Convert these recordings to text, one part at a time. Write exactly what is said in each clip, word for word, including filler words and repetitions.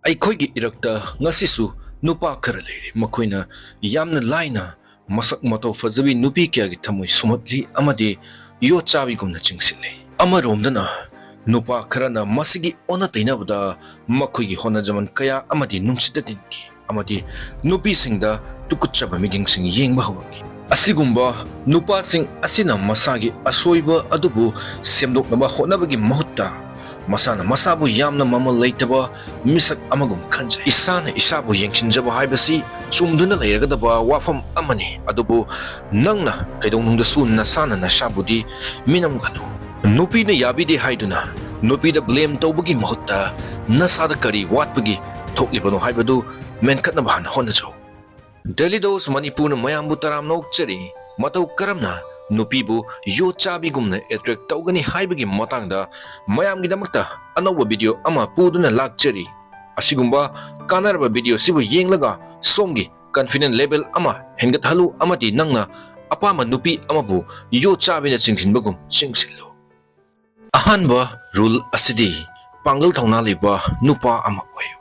ꯑꯩꯈꯣꯏꯒꯤ ꯏꯔꯛꯇ ꯉꯁꯤꯁꯨ ꯅꯨꯄꯥ ꯈꯔ ꯂꯩꯔꯤ, ꯃꯈꯣꯏꯅ ꯌꯥꯝꯅ ꯂꯥꯏꯅ ꯃꯁꯛ ꯃꯇꯧ ꯐꯖꯕꯤ ꯅꯨꯄꯤ ꯀꯌꯥꯒꯤ ꯊꯃꯣꯏ ꯁꯨꯝꯍꯠꯂꯤ ꯑꯃꯗꯤ ꯌꯣꯠ ꯆꯥꯕꯤꯒꯨꯝꯅ ꯆꯤꯡꯁꯤꯜꯂꯤ꯫ ꯑꯃꯔꯣꯝꯗꯅ ꯅꯨꯄꯥ ꯈꯔꯅ ꯃꯁꯤꯒꯤ ꯑꯣꯟꯅ ꯇꯩꯅꯕꯗ ꯃꯈꯣꯏꯒꯤ ꯍꯣꯠꯅꯖꯃꯟ ꯀꯌꯥ ꯑꯃꯗꯤ ꯅꯨꯡꯁꯤꯠꯇ ꯇꯤꯟꯈꯤ ꯑꯃꯗꯤ ꯅꯨꯄꯤꯁꯤꯡꯗ ꯇꯨꯀꯠꯆꯕ ꯃꯤꯠꯌꯦꯡꯁꯤꯡ ꯌꯦꯡꯕ ꯍꯧꯔꯛꯏ꯫ ꯑꯁꯤꯒꯨꯝꯕ ꯅꯨꯄꯥꯁꯤꯡ ꯑꯁꯤꯅ ꯃꯁꯥꯒꯤ ꯑꯁꯣꯏꯕ ꯑꯗꯨꯕꯨ ꯁꯦꯝꯗꯣꯛꯅꯕ ꯍꯣꯠꯅꯕꯒꯤ ꯃꯍꯨꯠꯇ ꯃꯁꯥꯅ ꯃꯁꯥꯕꯨ ꯌꯥꯝꯅ ꯃꯃꯜ ꯂꯩꯇꯕ ꯃꯤꯁꯛ ꯑꯃꯒꯨꯝ ꯈꯟꯖꯩ꯫ ꯏꯁꯥꯅ ꯏꯁꯥꯕꯨ ꯌꯦꯡꯁꯤꯟꯖꯕ ꯍꯥꯏꯕꯁꯤ ꯆꯨꯝꯗꯨꯅ ꯂꯩꯔꯒꯗꯕ ꯋꯥꯐꯝ ꯑꯃꯅꯤ, ꯑꯗꯨꯕꯨ ꯅꯪꯅ ꯀꯩꯗꯧꯅꯨꯡꯗꯁꯨ ꯅꯁꯥꯅ ꯅꯁꯥꯕꯨꯗꯤ ꯃꯤꯅꯝꯒꯅꯨ꯫ ꯅꯨꯄꯤꯅ ꯌꯥꯕꯤꯗꯦ ꯍꯥꯏꯗꯨꯅ ꯅꯨꯄꯤꯗ ꯕ꯭ꯂꯦꯝ ꯇꯧꯕꯒꯤ ꯃꯍꯨꯠꯇ ꯅꯁꯥꯗ ꯀꯔꯤ ꯋꯥꯠꯄꯒꯤ ꯊꯣꯛꯂꯤꯕꯅꯣ ꯍꯥꯏꯕꯗꯨ ꯃꯦꯟꯈꯠꯅꯕ ꯍꯥꯟꯅ ꯍꯣꯠꯅꯖꯧ꯫ ꯗꯦꯂꯤ ꯗꯣꯁ ꯃꯅꯤꯄꯨꯔꯅ ꯃꯌꯥꯝꯕꯨ ꯇꯔꯥꯝꯅ ꯑꯣꯛꯆꯔꯤ꯫ ꯃꯇꯧ ꯀꯔꯝꯅ ꯅꯨꯄꯤꯕꯨ ꯌꯣꯠ ꯆꯥꯕꯤꯒꯨꯝꯅ ꯑꯦꯇ꯭ꯔꯦꯛ ꯇꯧꯒꯅꯤ ꯍꯥꯏꯕꯒꯤ ꯃꯇꯥꯡꯗ ꯃꯌꯥꯝꯒꯤꯗꯃꯛꯇ ꯑꯅꯧꯕ ꯚꯤꯗꯤꯑꯣ ꯑꯃ ꯄꯨꯗꯨꯅ ꯂꯥꯛꯆꯔꯤ꯫ ꯑꯁꯤꯒꯨꯝꯕ ꯀꯥꯟꯅꯔꯕ ꯚꯤꯗꯤꯑꯣꯁꯤꯕꯨ ꯌꯦꯡꯂꯒ ꯁꯣꯝꯒꯤ ꯀꯟꯐꯤꯗꯦꯟ ꯂꯦꯚꯦꯜ ꯑꯃ ꯍꯦꯟꯒꯠꯍꯜꯂꯨ ꯑꯃꯗꯤ ꯅꯪꯅ ꯑꯄꯥꯝꯕ ꯅꯨꯄꯤ ꯑꯃꯕꯨ ꯌꯣꯠ ꯆꯥꯕꯤꯅ ꯆꯤꯡꯁꯤꯟꯕꯒꯨꯝ ꯆꯤꯡꯁꯤꯜꯂꯨ꯫ ꯑꯍꯥꯟꯕ ꯔꯨꯜ ꯑꯁꯤꯗꯤ ꯄꯥꯡꯒꯜ ꯊꯧꯅꯥ ꯂꯩꯕ ꯅꯨꯄꯥ ꯑꯃ ꯑꯣꯏꯌꯨ꯫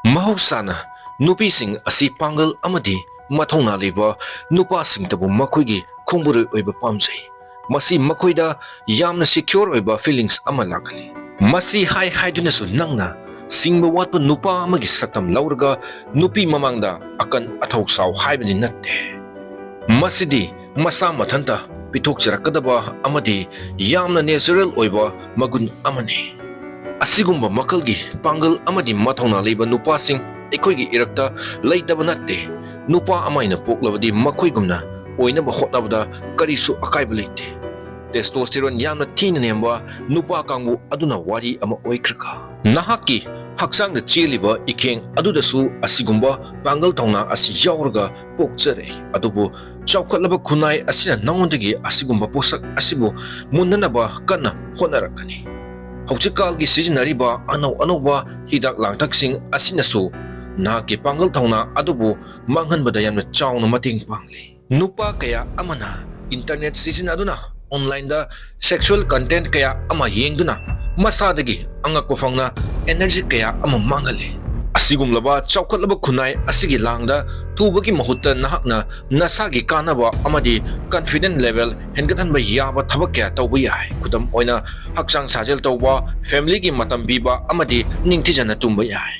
ꯃꯍꯧꯁꯥꯅ ꯅꯨꯄꯤꯁꯤꯡ ꯑꯁꯤ ꯄꯥꯡꯒꯜ ꯑꯃꯗꯤ ꯃꯊꯧꯅꯥ ꯂꯩꯕ ꯅꯨꯄꯥꯁꯤꯡꯇꯕꯨ ꯃꯈꯣꯏꯒꯤ ꯈꯣꯡꯕꯨꯔꯣꯏ ꯑꯣꯏꯕ ꯄꯥꯝꯖꯩ꯫ ꯃꯁꯤ ꯃꯈꯣꯏꯗ ꯌꯥꯝꯅ ꯁꯤꯀ꯭ꯌꯣꯔ ꯑꯣꯏꯕ ꯐꯤꯂꯤꯡꯁ ꯑꯃ ꯂꯥꯛꯍꯜꯂꯤ꯫ ꯃꯁꯤ ꯍꯥꯏ ꯍꯥꯏꯗꯨꯅꯁꯨ ꯅꯪꯅ ꯁꯤꯡꯕ ꯋꯥꯠꯄ ꯅꯨꯄꯥ ꯑꯃꯒꯤ ꯁꯛꯇꯝ ꯂꯧꯔꯒ ꯅꯨꯄꯤ ꯃꯃꯥꯡꯗ ꯑꯀꯟ ꯑꯊꯧ ꯁꯥꯎ ꯍꯥꯏꯕꯗꯤ ꯅꯠꯇꯦ꯫ ꯃꯁꯤꯗꯤ ꯃꯁꯥ ꯃꯊꯟꯇ ꯄꯤꯊꯣꯛꯆꯔꯛꯀꯗꯕ ꯑꯃꯗꯤ ꯌꯥꯝꯅ ꯅꯦꯆꯔꯦꯜ ꯑꯣꯏꯕ ꯃꯒꯨꯟ ꯑꯃꯅꯤ꯫ ꯑꯁꯤꯒꯨꯝꯕ ꯃꯈꯜꯒꯤ ꯄꯥꯡꯒꯜ ꯑꯃꯗꯤ ꯃꯊꯧꯅꯥ ꯂꯩꯕ ꯅꯨꯄꯥꯁꯤꯡ ꯑꯩꯈꯣꯏꯒꯤ ꯏꯔꯛꯇ ꯂꯩꯇꯕ ꯅꯠꯇꯦ꯫ ꯅꯨꯄꯥ ꯑꯃ ꯑꯣꯏꯅ ꯄꯣꯛꯂꯕꯗꯤ ꯃꯈꯣꯏꯒꯨꯝꯅ ꯑꯣꯏꯅꯕ ꯍꯣꯠꯅꯕꯗ ꯀꯔꯤꯁꯨ ꯑꯀꯥꯏꯕ ꯂꯩꯇꯦ꯫ ꯇꯦꯁꯇꯣꯁꯇꯦꯔꯣꯟ ꯌꯥꯝꯅ ꯊꯤꯅ ꯅꯦꯝꯕ ꯅꯨꯄꯥ ꯀꯥꯡꯕꯨ ꯑꯗꯨꯅ ꯋꯥꯔꯤ ꯑꯃ ꯑꯣꯏꯈ꯭ꯔꯒ, ꯅꯍꯥꯛꯀꯤ ꯍꯛꯆꯥꯡꯗ ꯆꯦꯜꯂꯤꯕ ꯏꯀꯦꯡ ꯑꯗꯨꯗꯁꯨ ꯑꯁꯤꯒꯨꯝꯕ ꯄꯥꯡꯒꯜ ꯊꯧꯅꯥ ꯑꯁꯤ ꯌꯥꯎꯔꯒ ꯄꯣꯛꯆꯔꯛꯏ꯫ ꯑꯗꯨꯕꯨ ꯆꯥꯎꯈꯠꯂꯕ ꯈꯨꯟꯅꯥꯏ ꯑꯁꯤꯅ ꯅꯉꯣꯟꯗꯒꯤ ꯑꯁꯤꯒꯨꯝꯕ ꯄꯣꯠꯁꯛ ꯑꯁꯤꯕꯨ ꯃꯨꯟꯅꯅꯕ ꯀꯟꯅ ꯍꯣꯠꯅꯔꯛꯀꯅꯤ꯫ ꯍꯧꯖꯤꯛꯀꯥꯜꯒꯤ ꯁꯤꯖꯤꯟꯅꯔꯤꯕ ꯑꯅꯧ ꯑꯅꯧꯕ ꯍꯤꯗꯥꯛ ꯂꯥꯡꯊꯛꯁꯤꯡ ꯑꯁꯤꯅꯁꯨ ꯅꯍꯥꯛꯀꯤ ꯄꯥꯡꯒꯜ ꯊꯧꯅꯥ ꯑꯗꯨꯕꯨ ꯃꯥꯡꯍꯟꯕꯗ ꯌꯥꯝꯅ ꯆꯥꯎꯅ ꯃꯇꯦꯡ ꯄꯥꯡꯂꯤ꯫ ꯅꯨꯄꯥ ꯀꯌꯥ ꯑꯃꯅ ꯏꯟꯇꯔꯅꯦꯠ ꯁꯤꯖꯤꯟꯅꯗꯨꯅ ꯑꯣꯟꯂꯥꯏꯟꯗ ꯁꯦꯛꯁꯨꯑꯦꯜ ꯀꯟꯇꯦꯟꯠ ꯀꯌꯥ ꯑꯃ ꯌꯦꯡꯗꯨꯅ ꯃꯁꯥꯗꯒꯤ ꯑꯉꯛꯄ ꯐꯪꯅ ꯑꯦꯅꯔꯖꯤ ꯀꯌꯥ ꯑꯃ ꯃꯥꯡꯍꯜꯂꯤ꯫ ꯑꯁꯤꯒꯨꯝꯂꯕ ꯆꯥꯎꯈꯠꯂꯕ ꯈꯨꯟꯅꯥꯏ ꯑꯁꯤꯒꯤ ꯂꯥꯡꯗ ꯊꯨꯕꯒꯤ ꯃꯍꯨꯠꯇ ꯅꯍꯥꯛꯅ ꯅꯁꯥꯒꯤ ꯀꯥꯟꯅꯕ ꯑꯃꯗꯤ confidence level ꯍꯦꯟꯒꯠꯍꯟꯕ ꯌꯥꯕ ꯊꯕꯛ ꯀꯌꯥ ꯇꯧꯕ ꯌꯥꯏ꯫ ꯈꯨꯗꯝ ꯑꯣꯏꯅ, ꯍꯛꯆꯥꯡ ꯁꯥꯖꯦꯜ ꯇꯧꯕ, family ꯒꯤ ꯃꯇꯝ ꯄꯤꯕ ꯑꯃꯗꯤ ꯅꯤꯡꯊꯤꯖꯅ ꯇꯨꯝꯕ ꯌꯥꯏ꯫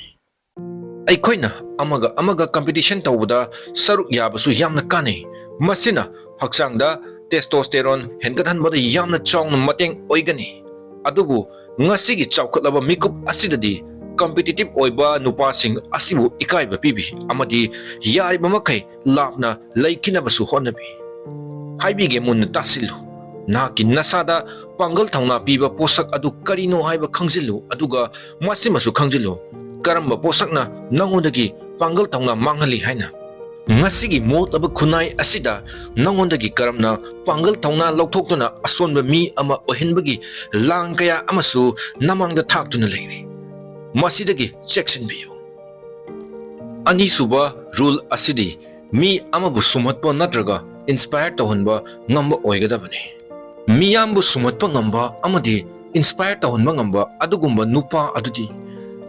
ꯑꯩꯈꯣꯏꯅ ꯑꯃꯒ ꯑꯃꯒ competition ꯇꯧꯕꯗ ꯁꯔꯨꯛ ꯌꯥꯕꯁꯨ ꯌꯥꯝꯅ ꯀꯥꯟꯅꯩ꯫ ꯃꯁꯤꯅ ꯍꯛꯆꯥꯡꯗ testosterone ꯍꯦꯟꯒꯠꯍꯟꯕꯗ ꯌꯥꯝꯅ ꯆꯥꯎꯅ ꯃꯇꯦꯡ ꯑꯣꯏꯒꯅꯤ꯫ ꯑꯗꯨꯕꯨ ꯉꯁꯤꯒꯤ ꯆꯥꯎꯈꯠꯂꯕ ꯃꯤꯀꯨꯞ ꯑꯁꯤꯗꯗꯤ competitive ꯑꯣꯏꯕ ꯅꯨꯄꯥꯁꯤꯡ ꯑꯁꯤꯕꯨ ꯏꯀꯥꯏꯕ ꯄꯤꯕꯤ ꯑꯃꯗꯤ ꯌꯥꯔꯤꯕ ꯃꯈꯩ ꯂꯥꯞꯅ ꯂꯩꯈꯤꯅꯕꯁꯨ ꯍꯣꯠꯅꯕꯤ꯫ ꯍꯥꯏꯕꯤꯒꯦ, ꯃꯨꯟꯅ ꯇꯥꯁꯤꯜꯂꯨ꯫ ꯅꯍꯥꯛꯀꯤ ꯅꯁꯥꯗ ꯄꯥꯡꯒꯜ ꯊꯧꯅꯥ ꯄꯤꯕ ꯄꯣꯠꯁꯛ ꯑꯗꯨ ꯀꯔꯤꯅꯣ ꯍꯥꯏꯕ ꯈꯪꯖꯤꯜꯂꯨ, ꯑꯗꯨꯒ ꯃꯁꯤꯃꯁꯨ ꯈꯪꯖꯤꯜꯂꯨ, ꯀꯔꯝꯕ ꯄꯣꯠꯁꯛꯅ ꯅꯉꯣꯟꯗꯒꯤ ꯄꯥꯡꯒꯜ ꯊꯧꯅꯥ ꯃꯥꯡꯍꯜꯂꯤ ꯍꯥꯏꯅ꯫ ꯉꯁꯤꯒꯤ ꯃꯣꯠꯂꯕ ꯈꯨꯟꯅꯥꯏ ꯑꯁꯤꯗ ꯅꯉꯣꯟꯗꯒꯤ ꯀꯔꯝꯅ ꯄꯥꯡꯒꯜ ꯊꯧꯅꯥ ꯂꯧꯊꯣꯛꯇꯨꯅ ꯑꯁꯣꯟꯕ ꯃꯤ ꯑꯃ ꯑꯣꯏꯍꯟꯕꯒꯤ ꯂꯥꯡ ꯀꯌꯥ ꯑꯃꯁꯨ ꯅꯃꯥꯡꯗ ꯊꯥꯛꯇꯨꯅ ꯂꯩꯔꯤ꯫ ꯃꯁꯤꯗꯒꯤ ꯆꯦꯛꯁꯤꯟꯕꯤꯌꯨ꯫ ꯑꯅꯤꯁꯨꯕ rule ꯑꯁꯤꯗꯤ ꯃꯤ ꯑꯃꯕꯨ ꯁꯨꯝꯍꯠꯄ ꯅꯠꯇ꯭ꯔꯒ inspire ꯇꯧꯍꯟꯕ ꯉꯝꯕ ꯑꯣꯏꯒꯗꯕꯅꯤ꯫ ꯃꯤꯌꯥꯝꯕꯨ ꯁꯨꯝꯍꯠꯄ ꯉꯝꯕ ꯑꯃꯗꯤ inspire ꯇꯧꯍꯟꯕ ꯉꯝꯕ ꯑꯗꯨꯒꯨꯝꯕ ꯅꯨꯄꯥ ꯑꯗꯨꯗꯤ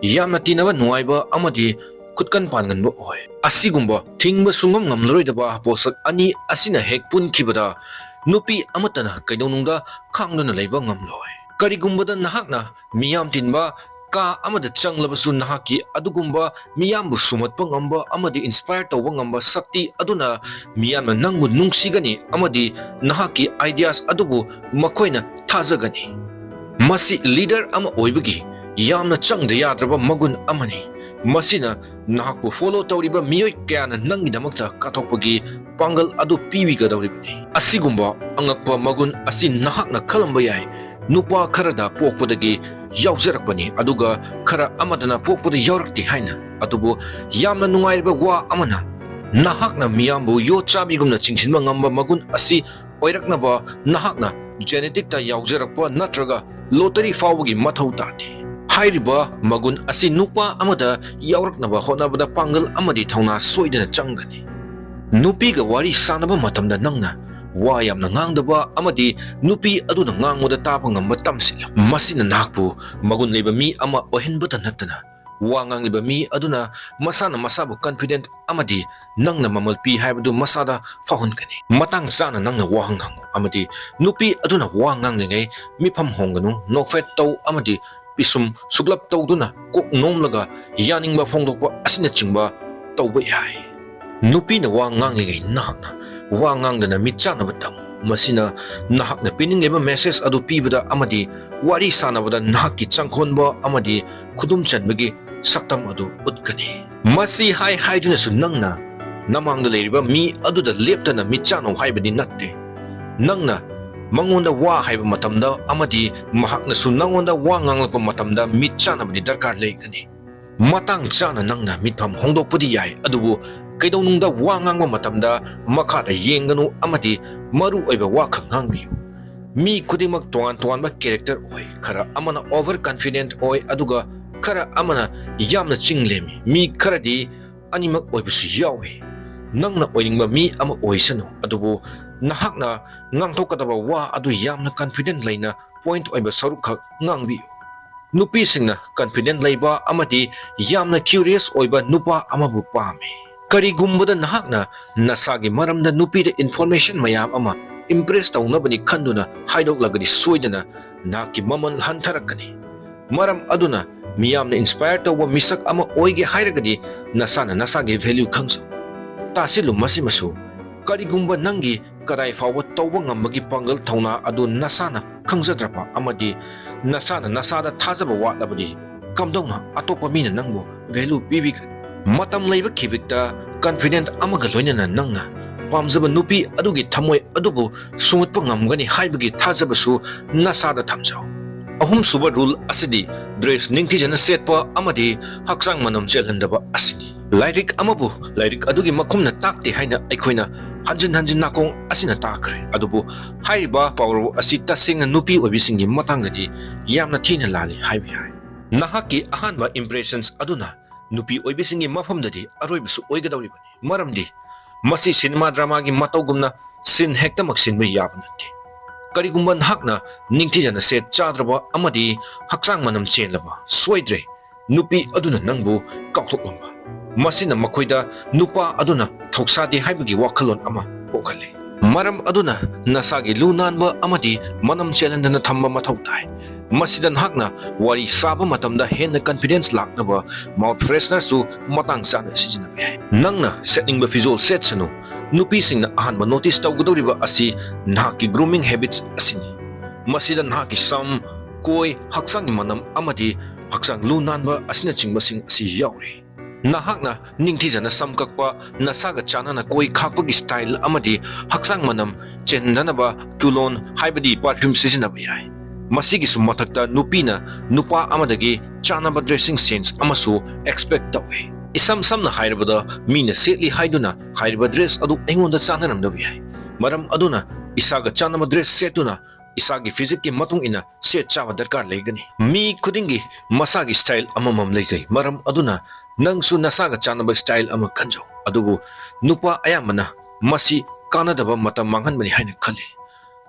ꯌꯥꯝꯅ ꯇꯤꯟꯅꯕ ꯅꯨꯡꯉꯥꯏꯕ ꯑꯃꯗꯤ ꯈꯨꯠꯀꯟ ꯄꯥꯟꯒꯟꯕ ꯑꯣꯏ꯫ ꯑꯁꯤꯒꯨꯝꯕ ꯊꯤꯡꯕ ꯁꯨꯡꯉꯝ ꯉꯝꯂꯔꯣꯏꯗꯕ ꯄꯣꯠꯁꯛ ꯑꯅꯤ ꯑꯁꯤꯅ ꯍꯦꯛ ꯄꯨꯟꯈꯤꯕꯗ ꯅꯨꯄꯤ ꯑꯃꯠꯇꯅ ꯀꯩꯗꯧꯅꯨꯡꯗ ꯈꯥꯡꯗꯨꯅ ꯂꯩꯕ ꯉꯝꯂꯣꯏ꯫ ꯀꯔꯤꯒꯨꯝꯕꯗ ꯅꯍꯥꯛꯅ ꯃꯤꯌꯥꯝ ꯇꯤꯟꯕ ꯀꯥ ꯑꯃꯗ ꯆꯪꯂꯕꯁꯨ ꯅꯍꯥꯛꯀꯤ ꯑꯗꯨꯒꯨꯝꯕ ꯃꯤꯌꯥꯝꯕꯨ ꯁꯨꯝꯍꯠꯄ ꯉꯝꯕ ꯑꯃꯗꯤ inspire ꯇꯧꯕ ꯉꯝꯕ ꯁꯛꯇꯤ ꯑꯗꯨꯅ ꯃꯤꯌꯥꯝꯅ ꯅꯪꯕꯨ ꯅꯨꯡꯁꯤꯒꯅꯤ ꯑꯃꯗꯤ ꯅꯍꯥꯛꯀꯤ ideas ꯑꯗꯨꯕꯨ ꯃꯈꯣꯏꯅ ꯊꯥꯖꯒꯅꯤ꯫ ꯃꯁꯤ leader ꯑꯃ ꯑꯣꯏꯕꯒꯤ ꯌꯥꯝꯅ ꯆꯪꯗ ꯌꯥꯗ꯭ꯔꯕ ꯃꯒꯨꯟ ꯑꯃꯅꯤ꯫ ꯃꯁꯤꯅ ꯅꯍꯥꯛꯄꯨ follow ꯇꯧꯔꯤꯕ ꯃꯤꯑꯣꯏ ꯀꯌꯥꯅ ꯅꯪꯒꯤꯗꯃꯛꯇ ꯀꯠꯊꯣꯛꯄꯒꯤ ꯄꯥꯡꯒꯜ ꯑꯗꯨ ꯄꯤꯕꯤꯒꯗꯧꯔꯤꯕꯅꯤ꯫ ꯑꯁꯤꯒꯨꯝꯕ ꯑꯉꯛꯄ ꯃꯒꯨꯟ ꯑꯁꯤ ꯅꯍꯥꯛꯅ ꯈꯜꯂꯝꯕ ꯌꯥꯏ, ꯅꯨꯄꯥ ꯈꯔꯗ ꯄꯣꯛꯄꯗꯒꯤ ꯌꯥꯎꯖꯔꯛꯄꯅꯤ, ꯑꯗꯨꯒ ꯈꯔ ꯑꯃꯗꯅ ꯄꯣꯛꯄꯗ ꯌꯥꯎꯔꯛꯇꯦ ꯍꯥꯏꯅ꯫ ꯑꯗꯨꯕꯨ ꯌꯥꯝꯅ ꯅꯨꯡꯉꯥꯏꯔꯤꯕ ꯋꯥ ꯑꯃꯅ, ꯅꯍꯥꯛꯅ ꯃꯤꯌꯥꯝꯕꯨ ꯌꯣꯠꯆꯥꯕꯤꯒꯨꯝꯅ ꯆꯤꯡꯁꯤꯟꯕ ꯉꯝꯕ ꯃꯒꯨꯟ ꯑꯁꯤ ꯑꯣꯏꯔꯛꯅꯕ ꯅꯍꯥꯛꯅ genetic ꯇ ꯌꯥꯎꯖꯔꯛꯄ ꯅꯠꯇ꯭ꯔꯒ lottery ꯐꯥꯎꯕꯒꯤ ꯃꯊꯧ ꯇꯥꯗꯦ꯫ ꯍꯥꯏꯔꯤꯕ ꯃꯒꯨꯟ ꯑꯁꯤ ꯅꯨꯄꯥ ꯑꯃꯗ ꯌꯥꯎꯔꯛꯅꯕ ꯍꯣꯠꯅꯕꯗ ꯄꯥꯡꯒꯜ ꯑꯃꯗꯤ ꯊꯧꯅꯥ ꯁꯣꯏꯗꯅ ꯆꯪꯒꯅꯤ꯫ ꯅꯨꯄꯤꯒ ꯋꯥꯔꯤ ꯁꯥꯟꯅꯕ ꯃꯇꯝꯗ ꯅꯪꯅ ꯋꯥ ꯌꯥꯝꯅ ꯉꯥꯡꯗꯕ ꯑꯃꯗꯤ ꯅꯨꯄꯤ ꯑꯗꯨꯅ ꯉꯥꯡꯕꯗ ꯇꯥꯕ ꯉꯝꯕ ꯇꯝꯁꯤꯜꯂꯨ꯫ ꯃꯁꯤꯅ ꯅꯍꯥꯛꯄꯨ ꯃꯒꯨꯟ ꯂꯩꯕ ꯃꯤ ꯑꯃ ꯑꯣꯏꯍꯟꯕꯇ ꯅꯠꯇꯅ ꯋꯥ ꯉꯥꯡꯂꯤꯕ ꯃꯤ ꯑꯗꯨꯅ ꯃꯁꯥꯅ ꯃꯁꯥꯕꯨ confident ꯑꯃꯗꯤ ꯅꯪꯅ ꯃꯃꯜ ꯄꯤ ꯍꯥꯏꯕꯗꯨ ꯃꯁꯥꯗ ꯐꯥꯎꯍꯟꯒꯅꯤ꯫ ꯃꯇꯥꯡ ꯆꯥꯅ ꯅꯪꯅ ꯋꯥꯍꯪ ꯍꯪꯉꯨ ꯑꯃꯗꯤ ꯅꯨꯄꯤ ꯑꯗꯨꯅ ꯋꯥ ꯉꯥꯡꯂꯤꯉꯩ ꯃꯤꯐꯝ ꯍꯣꯡꯒꯅꯨ, ꯅꯣꯛꯐꯦꯠ ꯇꯧ ꯑꯃꯗꯤ ꯄꯤꯁꯨꯝ ꯁꯨꯛꯂꯞ ꯇꯧꯗꯨꯅ ꯀꯣꯛ ꯅꯣꯝꯂꯒ ꯌꯥꯅꯤꯡꯕ ꯐꯣꯡꯗꯣꯛꯄ ꯑꯁꯤꯅꯆꯤꯡꯕ ꯇꯧꯕ ꯌꯥꯏ꯫ ꯅꯨꯄꯤꯅ ꯋꯥ ꯉꯥꯡꯂꯤꯉꯩ ꯅꯍꯥꯛꯅ ꯋꯥ ꯉꯥꯡꯗꯅ ꯃꯤꯠ ꯆꯥꯟꯅꯕ ꯇꯝꯃꯨ꯫ ꯃꯁꯤꯅ ꯅꯍꯥꯛꯅ ꯄꯤꯅꯤꯡꯂꯤꯕ message ꯑꯗꯨ ꯄꯤꯕꯗ ꯑꯃꯗꯤ ꯋꯥꯔꯤ ꯁꯥꯟꯅꯕꯗ ꯅꯍꯥꯛꯀꯤ ꯆꯪꯈꯣꯟꯕ ꯑꯃꯗꯤ ꯈꯨꯗꯨꯝ ꯆꯟꯕꯒꯤ ꯁꯛꯇꯝ ꯑꯗꯨ ꯎꯠꯀꯅꯤ꯫ ꯃꯁꯤ ꯍꯥꯏ ꯍꯥꯏꯗꯨꯅꯁꯨ ꯅꯪꯅ ꯅꯃꯥꯡꯗ ꯂꯩꯔꯤꯕ ꯃꯤ ꯑꯗꯨꯗ ꯂꯦꯞꯇꯅ ꯃꯤꯠ ꯆꯥꯟꯅꯧ ꯍꯥꯏꯕꯗꯤ ꯅꯠꯇꯦ꯫ ꯅꯪꯅ ꯃꯉꯣꯟꯗ ꯋꯥ ꯍꯥꯏꯕ ꯃꯇꯝꯗ ꯑꯃꯗꯤ ꯃꯍꯥꯛꯅꯁꯨ ꯅꯉꯣꯟꯗ ꯋꯥ ꯉꯥꯡꯂꯛꯄ ꯃꯇꯝꯗ ꯃꯤꯠ ꯆꯥꯟꯅꯕꯗꯤ ꯗꯔꯀꯥꯔ ꯂꯩꯒꯅꯤ꯫ ꯃꯇꯥꯡ ꯆꯥꯅ ꯅꯪꯅ ꯃꯤꯠꯐꯝ ꯍꯣꯡꯗꯣꯛꯄꯗꯤ ꯌꯥꯏ, ꯑꯗꯨꯕꯨ ꯀꯩꯗꯧꯅꯨꯡꯗ ꯋꯥ ꯉꯥꯡꯕ ꯃꯇꯝꯗ ꯃꯈꯥꯗ ꯌꯦꯡꯒꯅꯨ ꯑꯃꯗꯤ ꯃꯔꯨ ꯑꯣꯏꯕ ꯋꯥꯈꯛ ꯉꯥꯡꯕꯤꯌꯨ꯫ ꯃꯤ ꯈꯨꯗꯤꯡꯃꯛ ꯇꯣꯉꯥꯟ ꯇꯣꯉꯥꯟꯕ character ꯑꯣꯏ꯫ ꯈꯔ ꯑꯃꯅ over confident ꯑꯣꯏ, ꯑꯗꯨꯒ ꯈꯔ ꯑꯃꯅ ꯌꯥꯝꯅ ꯆꯤꯡ ꯂꯦꯝꯃꯤ꯫ ꯃꯤ ꯈꯔꯗꯤ ꯑꯅꯤꯃꯛ ꯑꯣꯏꯕꯁꯨ ꯌꯥꯎꯏ꯫ ꯅꯪꯅ ꯑꯣꯏꯅꯤꯡꯕ ꯃꯤ ꯑꯃ ꯑꯣꯏꯁꯅꯨ, ꯑꯗꯨꯕꯨ ꯅꯍꯥꯛꯅ ꯉꯥꯡꯊꯣꯛꯀꯗꯕ ꯋꯥ ꯑꯗꯨ ꯌꯥꯝꯅ confident ꯂꯩꯅ point ꯑꯣꯏꯕ ꯁꯔꯨꯛꯈꯛ ꯉꯥꯡꯕꯤꯌꯨ꯫ ꯅꯨꯄꯤꯁꯤꯡꯅ confident ꯂꯩꯕ ꯑꯃꯗꯤ ꯌꯥꯝꯅ curious ꯑꯣꯏꯕ ꯅꯨꯄꯥ ꯑꯃꯕꯨ ꯄꯥꯝꯃꯤ꯫ ꯀꯔꯤꯒꯨꯝꯕꯗ ꯅꯍꯥꯛꯅ ꯅꯁꯥꯒꯤ ꯃꯔꯝꯗ ꯅꯨꯄꯤꯗ information ꯃꯌꯥꯝ ꯑꯃ impress ꯇꯧꯅꯕꯅꯤ ꯈꯟꯗꯨꯅ ꯍꯥꯏꯗꯣꯛꯂꯒꯗꯤ ꯁꯣꯏꯗꯅ ꯅꯍꯥꯛꯀꯤ ꯃꯃꯜ ꯍꯟꯊꯔꯛꯀꯅꯤ꯫ ꯃꯔꯝ ꯑꯗꯨꯅ ꯃꯤꯌꯥꯝꯅ inspire ꯇꯧꯕ ꯃꯤꯁꯛ ꯑꯃ ꯑꯣꯏꯒꯦ ꯍꯥꯏꯔꯒꯗꯤ ꯅꯁꯥꯅ ꯅꯁꯥꯒꯤ value ꯈꯪꯖꯧ꯫ ꯇꯥꯁꯤꯜꯂꯨ ꯃꯁꯤꯃꯁꯨ, ꯀꯔꯤꯒꯨꯝꯕ ꯅꯪꯒꯤ ꯀꯗꯥꯏ ꯐꯥꯎꯕ ꯇꯧꯕ ꯉꯝꯕꯒꯤ ꯄꯥꯡꯒꯜ ꯊꯧꯅꯥ ꯑꯗꯨ ꯅꯁꯥꯅ ꯈꯪꯖꯗ꯭ꯔꯕ ꯑꯃꯗꯤ ꯅꯁꯥꯅ ꯅꯁꯥꯗ ꯊꯥꯖꯕ ꯋꯥꯠꯂꯕꯗꯤ ꯀꯝꯗꯧꯅ ꯑꯇꯣꯞꯄ ꯃꯤꯅ ꯅꯪꯕꯨ value ꯄꯤꯕꯤꯒꯅꯤ? ꯃꯇꯝ ꯂꯩꯕ ꯈꯤꯕꯤꯛꯇ confident ꯑꯃꯒ ꯂꯣꯏꯅꯅ ꯅꯪꯅ ꯄꯥꯝꯖꯕ ꯅꯨꯄꯤ ꯑꯗꯨꯒꯤ ꯊꯃꯣꯏ ꯑꯗꯨꯕꯨ ꯁꯨꯡꯒꯠꯄ ꯉꯝꯒꯅꯤ ꯍꯥꯏꯕꯒꯤ ꯊꯥꯖꯕꯁꯨ ꯅꯁꯥꯗ ꯊꯝꯖꯧ꯫ ꯑꯍꯨꯝꯁꯨꯕ rule ꯑꯁꯤꯗꯤ dress ꯅꯤꯡꯊꯤꯖꯅ ꯁꯦꯠꯄ ꯑꯃꯗꯤ ꯍꯛꯆꯥꯡ ꯃꯅꯝ ꯆꯦꯜꯍꯟꯗꯕ ꯑꯁꯤꯅꯤ꯫ ꯂꯥꯏꯔꯤꯛ ꯑꯃꯕꯨ ꯂꯥꯏꯔꯤꯛ ꯑꯗꯨꯒꯤ ꯃꯈꯨꯝꯅ ꯇꯥꯛꯇꯦ ꯍꯥꯏꯅ ꯑꯩꯈꯣꯏꯅ ꯍꯟꯖꯤꯟ ꯍꯟꯖꯤꯟ ꯅꯥꯀꯣꯡ ꯑꯁꯤꯅ ꯇꯥꯈ꯭ꯔꯦ꯫ ꯑꯗꯨꯕꯨ ꯍꯥꯏꯔꯤꯕ ꯄꯥꯎꯔꯧ ꯑꯁꯤ ꯇꯁꯦꯡꯅ ꯅꯨꯄꯤ ꯑꯣꯏꯕꯤꯁꯤꯡꯒꯤ ꯃꯇꯥꯡꯗꯗꯤ ꯌꯥꯝꯅ ꯊꯤꯅ ꯂꯥꯜꯂꯤ ꯍꯥꯏꯕ ꯌꯥꯏ꯫ ꯅꯍꯥꯛꯀꯤ ꯑꯍꯥꯟꯕ impressions ꯑꯗꯨꯅ ꯅꯨꯄꯤ ꯑꯣꯏꯕꯤꯁꯤꯡꯒꯤ ꯃꯐꯝꯗꯗꯤ ꯑꯔꯣꯏꯕꯁꯨ ꯑꯣꯏꯒꯗꯧꯔꯤꯕꯅꯤ꯫ ꯃꯔꯝꯗꯤ ꯃꯁꯤ cinema dramaꯒꯤ ꯃꯇꯧꯒꯨꯝꯅ scene ꯍꯦꯛꯇꯃꯛ ꯁꯤꯟꯕ ꯌꯥꯕ ꯅꯠꯇꯦ꯫ ꯀꯔꯤꯒꯨꯝꯕ ꯅꯍꯥꯛꯅ ꯅꯤꯡꯊꯤꯖꯅ ꯁꯦꯠ ꯆꯥꯗ꯭ꯔꯕ ꯑꯃꯗꯤ ꯍꯛꯆꯥꯡ ꯃꯅꯝ ꯆꯦꯜꯂꯕ, ꯁꯣꯏꯗ꯭ꯔꯦ, ꯅꯨꯄꯤ ꯑꯗꯨꯅ ꯅꯪꯕꯨ ꯀꯥꯎꯊꯣꯛꯂꯝꯕ꯫ ꯃꯁꯤꯅ ꯃꯈꯣꯏꯗ ꯅꯨꯄꯥ ꯑꯗꯨꯅ ꯊꯧꯁꯥꯗꯦ ꯍꯥꯏꯕꯒꯤ ꯋꯥꯈꯜꯂꯣꯟ ꯑꯃ ꯄꯣꯛꯍꯜꯂꯤ꯫ ꯃꯔꯝ ꯑꯗꯨꯅ ꯅꯁꯥꯒꯤ ꯂꯨ ꯅꯥꯟꯕ ꯑꯃꯗꯤ ꯃꯅꯝ ꯆꯦꯜꯍꯟꯗꯅ ꯊꯝꯕ ꯃꯊꯧ ꯇꯥꯏ꯫ ꯃꯁꯤꯗ ꯅꯍꯥꯛꯅ ꯋꯥꯔꯤ ꯁꯥꯕ ꯃꯇꯝꯗ ꯍꯦꯟꯅ confidence ꯂꯥꯛꯅꯕ mouth freshenerꯁꯨ ꯃꯇꯥꯡ ꯆꯥꯅ ꯁꯤꯖꯤꯟꯅꯕ ꯌꯥꯏ꯫ ꯅꯪꯅ ꯁꯦꯠꯅꯤꯡꯕ ꯐꯤꯖꯣꯜ ꯁꯦꯠꯁꯅꯨ, ꯅꯨꯄꯤꯁꯤꯡꯅ ꯑꯍꯥꯟꯕ notice ꯇꯧꯒꯗꯧꯔꯤꯕ ꯑꯁꯤ ꯅꯍꯥꯛꯀꯤ grooming habits ꯑꯁꯤꯅꯤ꯫ ꯃꯁꯤꯗ ꯅꯍꯥꯛꯀꯤ ꯁꯝ, ꯀꯣꯏ, ꯍꯛꯆꯥꯡꯒꯤ ꯃꯅꯝ ꯑꯃꯗꯤ ꯍꯛꯆꯥꯡ ꯂꯨ ꯅꯥꯟꯕ ꯑꯁꯤꯅꯆꯤꯡꯕꯁꯤꯡ ꯑꯁꯤ ꯌꯥꯎꯔꯤ꯫ ꯅꯍꯥꯛꯅ ꯅꯤꯡꯊꯤꯖꯅ ꯁꯝ ꯀꯛꯄ, ꯅꯁꯥꯒ ꯆꯥꯟꯅꯅ ꯀꯣꯏ ꯈꯥꯛꯄꯒꯤ style ꯑꯃꯗꯤ ꯍꯛꯆꯥꯡ ꯃꯅꯝ ꯆꯦꯟꯗꯅꯕ cologne ꯍꯥꯏꯕꯗꯤ perfume ꯁꯤꯖꯤꯟꯅꯕ ꯌꯥꯏ꯫ ꯃꯁꯤꯒꯤꯁꯨ ꯃꯊꯛꯇ ꯅꯨꯄꯤꯅ ꯅꯨꯄꯥ ꯑꯃꯗꯒꯤ ꯆꯥꯟꯅꯕ dressing sense ꯑꯃꯁꯨ expect ꯇꯧꯏ꯫ ꯏꯁꯝ ꯁꯝꯅ ꯍꯥꯏꯔꯕꯗ, ꯃꯤꯅ ꯁꯦꯠꯂꯤ ꯍꯥꯏꯗꯨꯅ ꯍꯥꯏꯔꯤꯕ dress ꯑꯗꯨ ꯑꯩꯉꯣꯟꯗ ꯆꯥꯟꯅꯔꯝꯗꯕ ꯌꯥꯏ꯫ ꯃꯔꯝ ꯑꯗꯨꯅ ꯏꯁꯥꯒ ꯆꯥꯟꯅꯕ dress ꯁꯦꯠꯇꯨꯅ ꯏꯁꯥꯒꯤ physiqueꯀꯤ ꯃꯇꯨꯡ ꯏꯟꯅ ꯁꯦꯠ ꯆꯥꯕ ꯗꯔꯀꯥꯔ ꯂꯩꯒꯅꯤ꯫ ꯃꯤ ꯈꯨꯗꯤꯡꯒꯤ ꯃꯁꯥꯒꯤ style ꯑꯃꯃꯝ ꯂꯩꯖꯩ꯫ ꯃꯔꯝ ꯑꯗꯨꯅ ꯅꯪꯁꯨ ꯅꯁꯥꯒ ꯆꯥꯟꯅꯕ style ꯑꯃ ꯈꯟꯖꯧ꯫ ꯑꯗꯨꯕꯨ ꯅꯨꯄꯥ ꯑꯌꯥꯝꯕꯅ ꯃꯁꯤ ꯀꯥꯟꯅꯗꯕ ꯃꯇꯝ ꯃꯥꯡꯍꯟꯕꯅꯤ ꯍꯥꯏꯅ ꯈꯜꯂꯤ꯫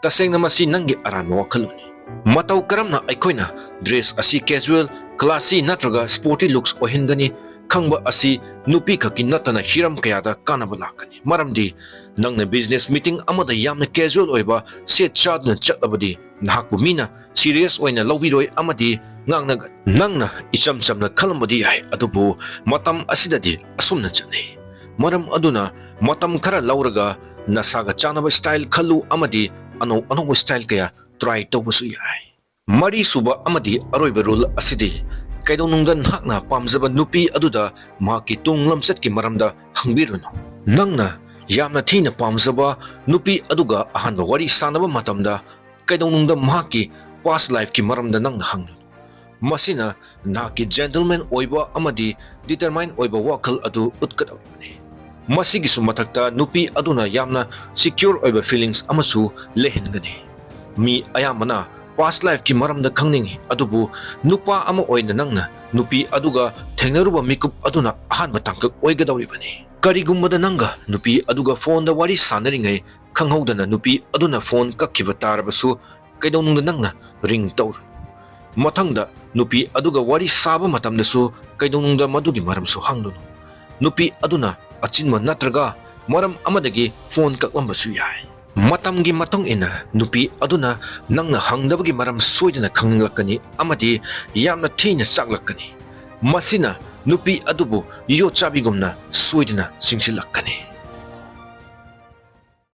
ꯇꯁꯦꯡꯅ ꯃꯁꯤ ꯅꯪꯒꯤ ꯑꯔꯥꯟꯕ ꯋꯥꯈꯜꯂꯣꯟꯅꯤ꯫ ꯃꯇꯧ ꯀꯔꯝꯅ ꯑꯩꯈꯣꯏꯅ dress ꯑꯁꯤ casual, classy ꯅꯠꯇ꯭ꯔꯒ sporty looks ꯑꯣꯏꯍꯟꯒꯅꯤ ꯈꯪꯕ ꯑꯁꯤ ꯅꯨꯄꯤ ꯈꯛꯀꯤ ꯅꯠꯇꯅ ꯍꯤꯔꯝ ꯀꯌꯥꯗ ꯀꯥꯟꯅꯕ ꯂꯥꯛꯀꯅꯤ꯫ ꯃꯔꯝꯗꯤ ꯅꯪꯅ business meeting ꯑꯃꯗ ꯌꯥꯝꯅ casual ꯑꯣꯏꯕ ꯁꯦꯠ ꯆꯥꯗꯨꯅ ꯆꯠꯂꯕꯗꯤ ꯅꯍꯥꯛꯄꯨ ꯃꯤꯅ serious ꯑꯣꯏꯅ ꯂꯧꯕꯤꯔꯣꯏ ꯑꯃꯗꯤ ꯉꯥꯡꯅꯒꯅꯤ꯫ ꯅꯪꯅ ꯏꯆꯝ ꯆꯝꯅ ꯈꯜꯂꯝꯕꯗꯤ ꯌꯥꯏ, ꯑꯗꯨꯕꯨ ꯃꯇꯝ ꯑꯁꯤꯗꯗꯤ ꯑꯁꯨꯝꯅ ꯆꯠꯅꯩ꯫ ꯃꯔꯝ ꯑꯗꯨꯅ ꯃꯇꯝ ꯈꯔ ꯂꯧꯔꯒ ꯅꯁꯥꯒ ꯆꯥꯟꯅꯕ style ꯈꯜꯂꯨ ꯑꯃꯗꯤ ꯑꯅꯧ ꯑꯅꯧꯕ style ꯀꯌꯥ try ꯇꯧꯕꯁꯨ ꯌꯥꯏ꯫ ꯃꯔꯤꯁꯨꯕ ꯑꯃꯗꯤ ꯑꯔꯣꯏꯕ rule ꯑꯁꯤꯗꯤ ꯀꯩꯗꯧꯅꯨꯡꯗ ꯅꯍꯥꯛꯅ ꯄꯥꯝꯖꯕ ꯅꯨꯄꯤ ꯑꯗꯨꯗ ꯃꯍꯥꯛꯀꯤ ꯇꯨꯡ ꯂꯝꯆꯠꯀꯤ ꯃꯔꯝꯗ ꯍꯪꯕꯤꯔꯨꯅꯨ꯫ ꯅꯪꯅ ꯌꯥꯝꯅ ꯊꯤꯅ ꯄꯥꯝꯖꯕ ꯅꯨꯄꯤ ꯑꯗꯨꯒ ꯑꯍꯥꯟꯕ ꯋꯥꯔꯤ ꯁꯥꯟꯅꯕ ꯃꯇꯝꯗ ꯀꯩꯗꯧꯅꯨꯡꯗ ꯃꯍꯥꯛꯀꯤ past lifeꯀꯤ ꯃꯔꯝꯗ ꯅꯪꯅ ꯍꯪꯂꯨꯅꯨ꯫ ꯃꯁꯤꯅ ꯅꯍꯥꯛꯀꯤ gentleman ꯑꯣꯏꯕ ꯑꯃꯗꯤ determine ꯑꯣꯏꯕ ꯋꯥꯈꯜ ꯑꯗꯨ ꯎꯠꯀꯗꯧꯔꯤꯕꯅꯤ꯫ ꯃꯁꯤꯒꯤꯁꯨ ꯃꯊꯛꯇ ꯅꯨꯄꯤ ꯑꯗꯨꯅ ꯌꯥꯝꯅ secure ꯑꯣꯏꯕ feelings ꯑꯃꯁꯨ ꯂꯩꯍꯟꯒꯅꯤ꯫ ꯃꯤ ꯑꯌꯥꯝꯕꯅ past lifeꯀꯤ ꯃꯔꯝꯗ ꯈꯪꯅꯤꯡꯏ, ꯑꯗꯨꯕꯨ ꯅꯨꯄꯥ ꯑꯃ ꯑꯣꯏꯅ ꯅꯪꯅ ꯅꯨꯄꯤ ꯑꯗꯨꯒ ꯊꯦꯡꯅꯔꯨꯕ ꯃꯤꯀꯨꯞ ꯑꯗꯨꯅ ꯑꯍꯥꯟꯕ ꯇꯥꯡꯀꯛ ꯑꯣꯏꯒꯗꯧꯔꯤꯕꯅꯤ꯫ ꯀꯔꯤꯒꯨꯝꯕꯗ ꯅꯪꯒ ꯅꯨꯄꯤ ꯑꯗꯨꯒ phoneꯗ ꯋꯥꯔꯤ ꯁꯥꯟꯅꯔꯤꯉꯩ ꯈꯪꯍꯧꯗꯅ ꯅꯨꯄꯤ ꯑꯗꯨꯅ phone ꯀꯛꯈꯤꯕ ꯇꯥꯔꯕꯁꯨ, ꯀꯩꯗꯧꯅꯨꯡꯗ ꯅꯪꯅ ring ꯇꯧꯔꯨ꯫ ꯃꯊꯪꯗ ꯅꯨꯄꯤ ꯑꯗꯨꯒ ꯋꯥꯔꯤ ꯁꯥꯕ ꯃꯇꯝꯗꯁꯨ ꯀꯩꯗꯧꯅꯨꯡꯗ ꯃꯗꯨꯒꯤ ꯃꯔꯝꯁꯨ ꯍꯪꯂꯨꯅꯨ꯫ ꯅꯨꯄꯤ ꯑꯗꯨꯅ ꯑꯆꯤꯟꯕ ꯅꯠꯇ꯭ꯔꯒ ꯃꯔꯝ ꯑꯃꯗꯒꯤ ꯐꯣꯟ ꯀꯛꯂꯝꯕꯁꯨ ꯌꯥꯏ꯫ ꯃꯇꯝꯒꯤ ꯃꯇꯨꯡ ꯏꯟꯅ ꯅꯨꯄꯤ ꯑꯗꯨꯅ ꯅꯪꯅ ꯍꯪꯗꯕꯒꯤ ꯃꯔꯝ ꯁꯣꯏꯗꯅ ꯈꯪꯅꯤꯡꯂꯛꯀꯅꯤ ꯑꯃꯗꯤ ꯌꯥꯝꯅ ꯊꯤꯅ ꯆꯥꯛꯂꯛꯀꯅꯤ꯫ ꯃꯁꯤꯅ ꯅꯨꯄꯤ ꯑꯗꯨꯕꯨ ꯌꯣꯠꯆꯥꯕꯤꯒꯨꯝꯅ ꯁꯣꯏꯗꯅ ꯆꯤꯡꯁꯤꯜꯂꯛꯀꯅꯤ꯫